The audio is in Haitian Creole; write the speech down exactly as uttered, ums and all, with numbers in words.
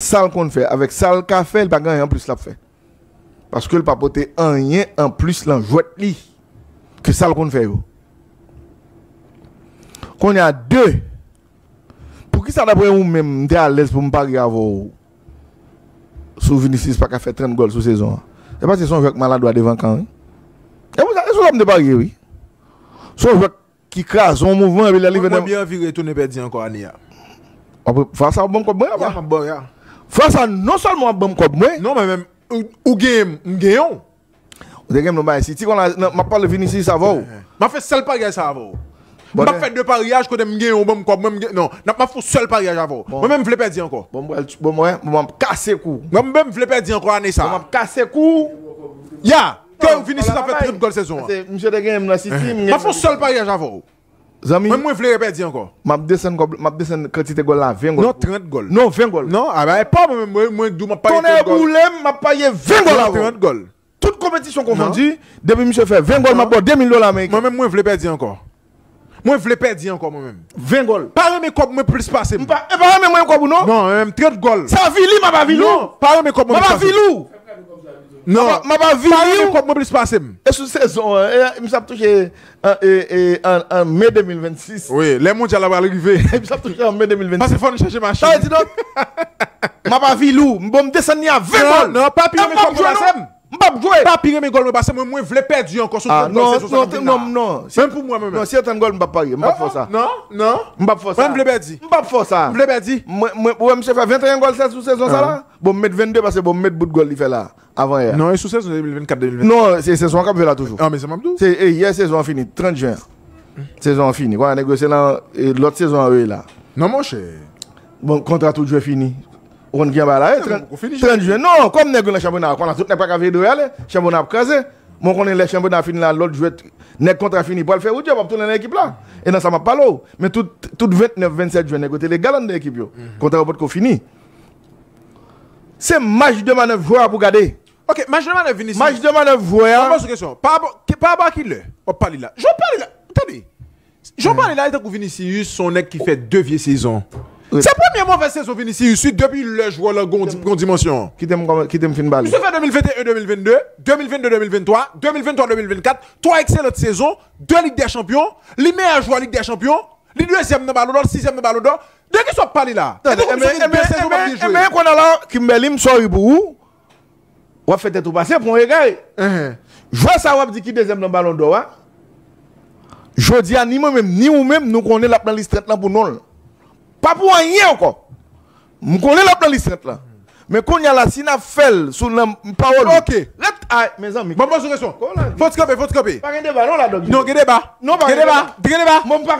sa l konn fè, avèk sa l ka fè, li pa gen anyen anplis l ap fè. Paske l pa pote anyen anplis lan jwèt li ke sa l konn fè yo. Kounye a, de, poukisa, daprè ou menm, m te alèz pou m parye avè w sou Vinicius pa ka fè trant gòl sou sezon an? Se paske se yon jwè k maladwa devan kan, wi. E pou sa, e sou sa m te parye, wi. Se yon jwè ki kraze yon mouvman, epi lè li vin. Mwen byen anvi retounen pèdi ankò ane a. Fwa sa, w ban m kòb mwen, apa? Ya, m ap ba w, ya. Fwa sa, non sèlman w ap ban m kòb mwen. Non, men menm, ou, ou genyen m, m genyen w. Ou te genyen m nan bagay City, kon la, nan, m ap pale Vinicius avè w. M ap fè sèl paryaj sa avè w. M p ap fè de paryaj kote m genyen w, ban m kòb mwen, m gen, non. N ap, m ap fè yon sèl paryaj avè w. Mwen menm, m vle pèdi ankò. Bon, m pral, bon, mwen, bon, m ap kase kou. Mwen menm, m vle pèdi ankò ane sa. Bon, m ap kase kou. Ya, ke Vinicius ap fè trant gòl sezon an. Misye te genyen m nan City, m ap fè yon sèl paryaj avè w. Zanmi. Mwen, mwen vle repèdi ankò. M ap desann kòb, m ap desann kantite gòl la, ven gòl. Non, trant gòl. Non, ven gòl. Non, a, ba, e pa mwen menm, mwen, mwen, di w m ap parye trant gòl. Tonnè boule m, m ap parye ven gòl avè w. Trant gòl. Tout konpetisyon konfondi, depi misye fè ven gòl, m ap ba w de mil dola ameriken. Mwen menm, mwen vle pèdi ankò. Mwen vle pèdi ankò, mwen menm. Ven gòl. Pa renmen kòb mwen plis pase m. M pa, e pa renmen mwen kòb ou non? Non, mwen menm, trant gòl. Sa avili, m ap avili w. Non, pa renmen kòb mwen plis pase m. M ap avili w. Non. M ap, m ap avili w. Pa renmen kòb mwen plis pase m. E sou sezon an, e, misye ap touche an, e, e, an, an me de mil vennsis. Wi, lè mondyal la pral rive. Misye ap touche an me de mil vennsis. Pase fò n chanje machin. Sa vle di donk, m ap avili w. M, bon, m desann li a ven gòl. Non, non, pa pi renmen kòb mwen pase m. M p ap jwe. Pa pi renmen gòl mwen pase mwen, mwen vle pèdi ankò sou trant gòl sezon sa k ap vin la. Non, non, non, non. Menm pou mwen, mwen menm. Non, si e trant gòl, m p ap parye. M p ap fè sa. Non, non. M p ap fè sa. Mwen, m vle pèdi. M p ap fè sa. M vle pèdi. Mwen, mwen, ou wè misye fè venteyen gòl sèl sou sezon sa la? Bon, m met vennde paske, bon, m met bout gòl li fè la, avan yè a. Non, e sou sezon de mil vennkat, de mil vennsenk. Non, se sezon an k ap jwe la toujou. Ah, men se m ap di w. Se, e, yè sezon an fini, trant jen. Sezon an fini. Kounye a nèg yo se nan, e, lòt sezon an yo ye la. Non, monchè. Bon, kontra tout jwè fini. Ou konn ki anba la, e, trant, trant jen. Non, kòm nèg yo nan chanpyona a, kounye a tout nèg pa ka veye dwe ale, chanpyona ap kraze. Mwen konnen lè chanpyona fini la, lòt jwè, nèg kontra fini, pral fè wout yo, p ap tounen nan ekip la. E nan sa m ap pale w. Men tout, tout ventnèf, vennsèt jwè nèg yo te legal anndan ekip yo. Kontra yo potko fini. Se maj de manèv jwè a pou gade. Ok, maj de manèv Vinicius. Maj de manèv jwè a. Mwen poze kesyon. Pa rapò, ki, pa rapò a ki lè w ap pale la? Jan w pale la. Tande. Jan w pale la, e tankou Vinicius se yon nèg ki fè de vye sezon. Se premye move sezon Vinicius, wi, depi lè jwè lan gon, gon dimansyon. Kite m, kite m fin pale. Misye fè de mil venteyen, de mil vennde, de mil vennde, de mil venntwa, de mil venntwa, de mil vennkat, twa ekselan sezon, de Lig dè Chanpyon, li meyè jwè Lig dè Chanpyon, li dezyèm nan Balon dò, li sizyèm nan Balon dò. De kisa w ap pale la? Tande, e tankou misye gen de sezon l ap byen jwe. Enben, kounye a la, Kimberly, m sorry pou ou. W ap fè tèt ou pase pou yon egare. Jwè sa w ap di ki dezyèm nan Balon dò a, jodi a, ni mwen menm, ni ou menm, nou konnen l ap nan lis trant lan pou non l. Pa pou anyen ankò. M konnen l ap nan lis trant lan. Men kounye a la, si n ap fè l sou nan pawòl ou. Ok. Ret, ay, mezanmi. Bon, bon, sou kesyon. Fò ti kanpe, fò ti kanpe. Pa gen deba non la, Dòg. Non, gen deba. Non, pa gen deba. Gen deba. Bon, m pa